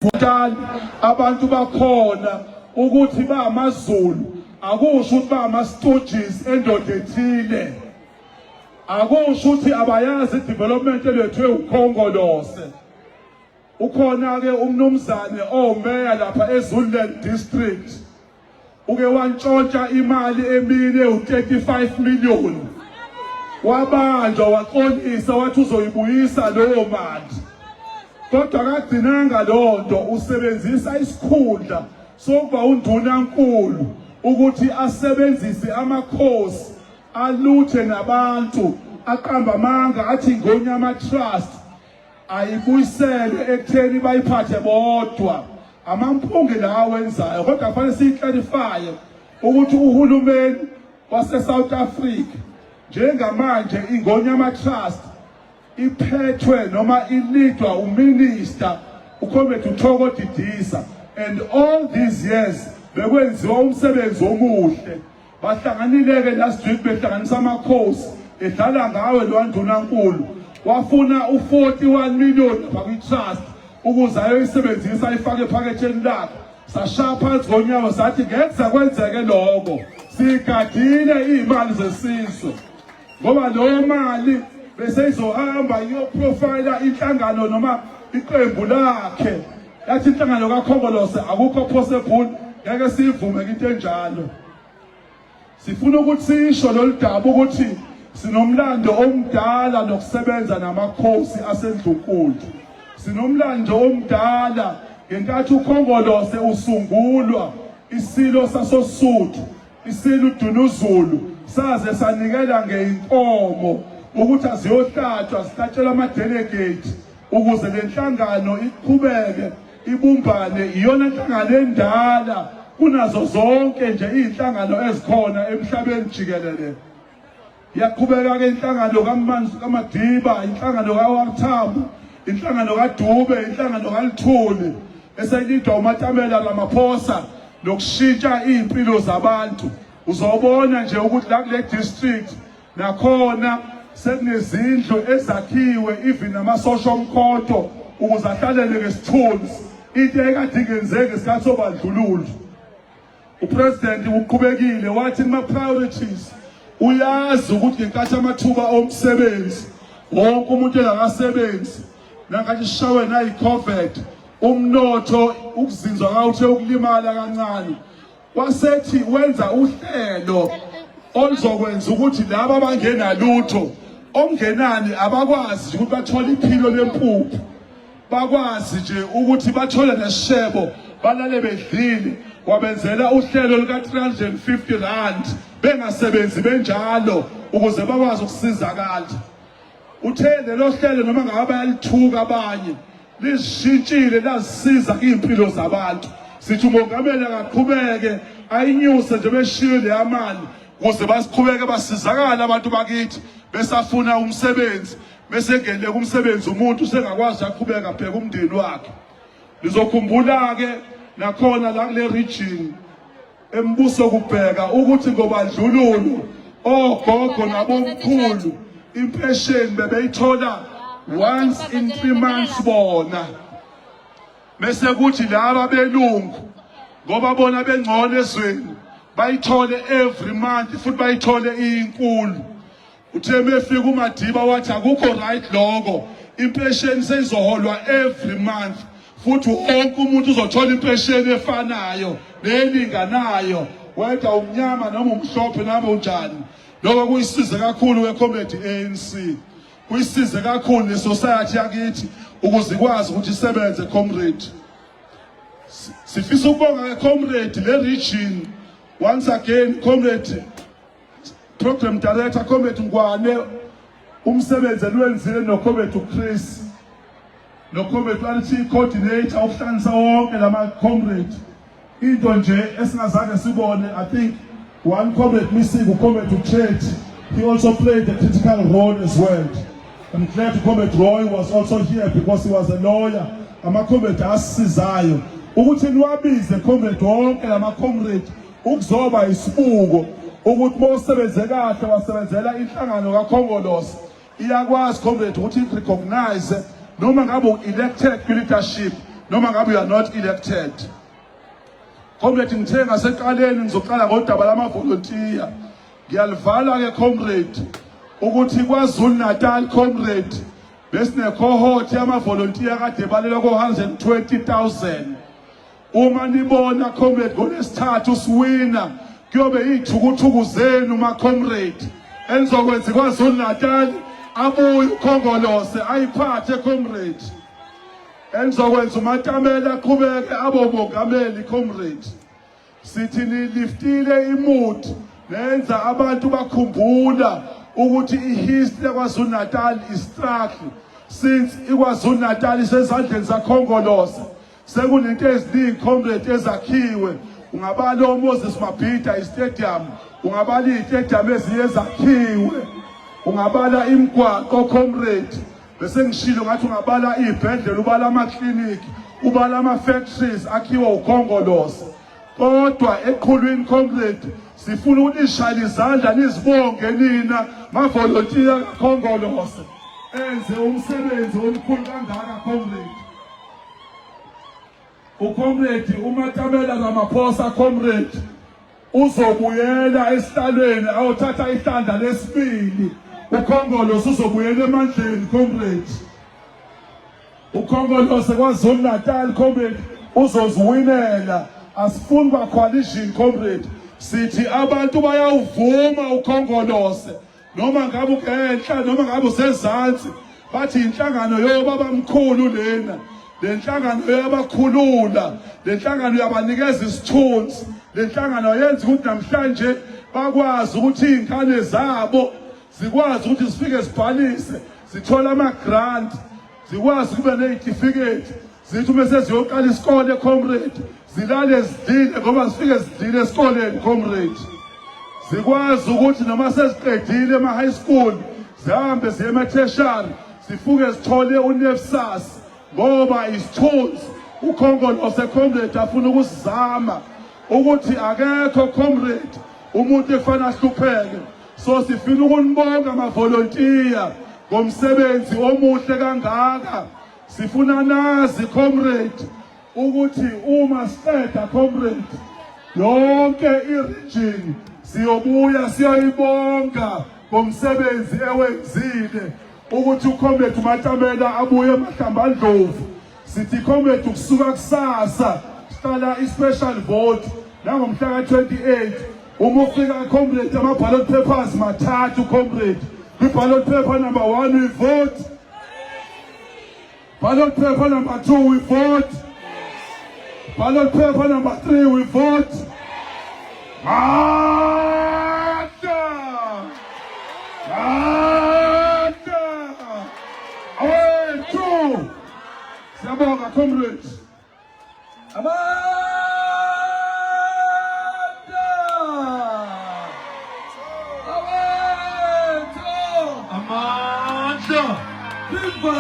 Natal abantu bakhona ukuthi bamaZulu akusho ukuthi bama-stooges endoda ethile, akusho ukuthi abayazi i-development elethwe uKhongolose. Ukhona-ke umnumzane omeya lapha eZululand District, uke wantshontsha imali emine u-35 million, wabanjwa, waxolisa, wathi uzoyibuyisa leyo mali, kodwa akagcinanga leyo nto. Usebenzisa isikhundla sokuba undunankulu ukuthi asebenzise amakhosi, aluthe nabantu, aqamba amanga, athi Ingonyama Trust ayibuyiselwe ekutheni bayiphathe bodwa. Amampunge la awenzayo, kodwa kufanele siyi-clarifye ukuthi uhulumeni wase-South Africa njengamanje, Ingonyama Trust iphethwe noma i-leadwa u-minister uComrade uThoko Didiza, and all these years bekwenziwa umsebenzi omuhle. Bahlanganile-ke last week, behlanganisa amakhosi, edlala ngawe lo ndunankulu, wafuna u-41 million lapha kwi-trust ukuze ayoyisebenzisa, ayifake ephaketheni lakhe. Sashaya phansi ngonyawo, sathi ngeke kwenzeke lokho, sigadile iy'mali zesizwe, ngoba leyo mali bese izohamba iyo-profila inhlangano noma iqembu lakhe. Yathi inhlangano kaKhongolose akukho possible, ngeke siyivume into enjalo. Sifuna ukuthi sisho lolu daba ukuthi sinomlando omdala nokusebenza namakhosi asendlunkulu. Sinomlando omdala ngenkathi uKhongolose usungulwa, isilo sasoSuthu, isilo uDunuzulu, saze sanikela ngeinkomo ukuthi aziyohlatshwa, zihlatshelwa ama-delegate ukuze le nhlangano iqhubeke ibumbane. Iyona nhlangano endala kunazo zonke nje iy'nhlangano ezikhona emhlabeni jikelele. Iyaqhubeka-ke inhlangano kaMadiba, inhlangano ka-OR Tambo, inhlangano kaDube, inhlangano kaLuthuli ese-leadwa uMatamela Ramaphosa, nokushintsha iy'mpilo zabantu. Uzobona nje ukuthi la kule district nakhona sekunezindlu ezakhiwe, even namasosha omkhonto ukuze ahlalele ngesithunzi, into ekade ingenzeki ngesikhathi sobandlululo. U-president uqhubekile wathi kuma-priorities, uyazi ukuthi ngenkathi amathuba omsebenzi, wonke umuntu engakasebenzi, nangathi sishawe nayi-COVID, umnotho ukuzinzwa kawuthe ukulimala kancane, wasethi wenza uhlelo oluzokwenza ukuthi laba abangenalutho okungenani abakwazi ukuthi bathole iphilo lempuphu, bakwazi nje ukuthi bathole nesishebo, balale bedlile. Wabenzela uhlelo luka R350 bengasebenzi benjalo, ukuze bakwazi ukusizakala. Uthe lelo hlelo, noma ngabe bayalithuka abanye, lizishintshile, lazisiza iy'mpilo zabantu. Sithi umongameli akaqhubeke ayinyuse nje beshiye leya mali ukuze basiqhubeke basizakale abantu bakithi besafuna umsebenzi. Bese engenile kumsebenzi umuntu, usengakwazi aqhubeka abheke umndeni wakhe. Nizokhumbula-ke nakhona la kule region embuso kubheka ukuthi ngobandlululo ogogo nabomkhulu impesheni bebeyithola once in 3 months bona, bese kuthi laba belungu, ngoba bona bengcono ezweni, bayithole every month futhi bayithole inkulu. Uthe mefika uMadiba wathi akukho right lokho, impesheni seyizoholwa every month futhi wonke umuntu uzothola impesheni efanayo nelinganayo, whether umnyama noma umhlophe noma unjani. Lokho kuyisize kakhulu we-comrade ANC, kuyisize kakhulu ne-society yakithi ukuze ikwazi ukuthi isebenze. Comrade, sifisa ukubonga ke, comrade, le region once again. Comrade program director, Comrade Ngwane, umsebenzi eliwenzile noComrade uChris noComrade RT coordinator ukuhlanganisa wonke lama comrade, into nje esingazange sibone. I think one comrade missing, uComrade uChet. He also played a critical role as well. I'm glad Comrade Roy was also here because he was a lawyer. Ama-comrade asisizayo ukuthi niwabize, comrade, wonke lama comrade ukuzoba isibuko ukuthi bowusebenze kahle, wasebenzela inhlangano kaKhongolose, iyakwazi, comrade, ukuthi i-recognize noma ngabe u-elected kwi-leadership. noma ngabe you are not elected. Comrade, ngithe ngaseqaleni ngizoqala ngodaba lamavolontiya. Ngiyalivala ke comrade ukuthi KwaZulu Natal, comrade, besine cohort yamavolontiya kade balelwa ko 120,000. Uma nibona comrade ngolwesithathu siwina, kuyobe iy'thukuthuku zenu ma comrade enizokwenza KwaZulu Natal abuye uKhongolose ayiphathe comrade, enizokwenza uMatamela aqhubeke abomongameli comrade. Sithi niliftile imood, nenza abantu bakhumbula ukuthi ihistory yaKwaZulu Natal is struggle. Since iKwaZulu Natal isezandleni zaKhongolose, sekunento eziningi comrade ezakhiwe. Ungabala oMoses Mabhida istadium, ungabala izitadium ezinye ezakhiwe, ungabala imigwaqo comrade, bese ngishilo ngathi ungabala izibhedlela, ubala amakliniki, ubala ama-factories akhiwe uKhongolose. Kodwa eqhulwini comrade sifuna ukuthi nishayele izandla nizibonge nina mavolontiya kaKhongolose enze umsebenzi omkhulu kangaka comrade. Ucomrade uMatamela Ramaphosa comrade uzobuyela esihlalweni ayothatha ihlandla lesibili. UKhongolose uzobuyela emandleni comrade. UKhongolose KwaZulu Natal comrade uzoziwinela. Asifuni kwa coalition comrade, sithi abantu bayawuvuma uKhongolose noma ngabe ukenhla noma ngabe usezansi. Bathi inhlangano yobabamkhulu lena, le nhlangano yabakhulula, le nhlangano yabanikeza isithunzi, le nhlangano yenza ukuthi namhlanje bakwazi ukuthi iy'ngane zabo zikwazi ukuthi zifike zibhalise zithole ama-grant, zikwazi kube ney'tifiketi, zithi uma seziyoqala isikole comrade zilale zidlile ngoba zifike zidlile esikoleni comrade, zikwazi ukuthi noma seziqedile ema-high school zihambe ziye ema-tertiary zifuke zithole uNSFAS ngoba isithunzi uKhongolose comrade afuna ukusizama ukuthi akekho comrade umuntu efana ahlupheke. So sifuna ukunibonga amavolontiya ngomsebenzi omuhle kangaka. Sifuna nazi comrade ukuthi uma siqeda comrade yonke iregion siyobuya siyoyibonga ngomsebenzi ewenzile ukuthi ucomrade uMatamela abuye eMahlambandlovu. Sithi comrade ukusuka kusasa siqala i-special vote nangomhla ka-28. Uma ufika comrade ama-ballot papers mathathu comrade. Kwi-ballot paper number 1 we vote, ballot paper number 2 we vote, ballot paper number 3 we vote. Amandla! Amandla! Awethu! Siyabonga comrades. Amandla! Awethu! Amandla! Viva!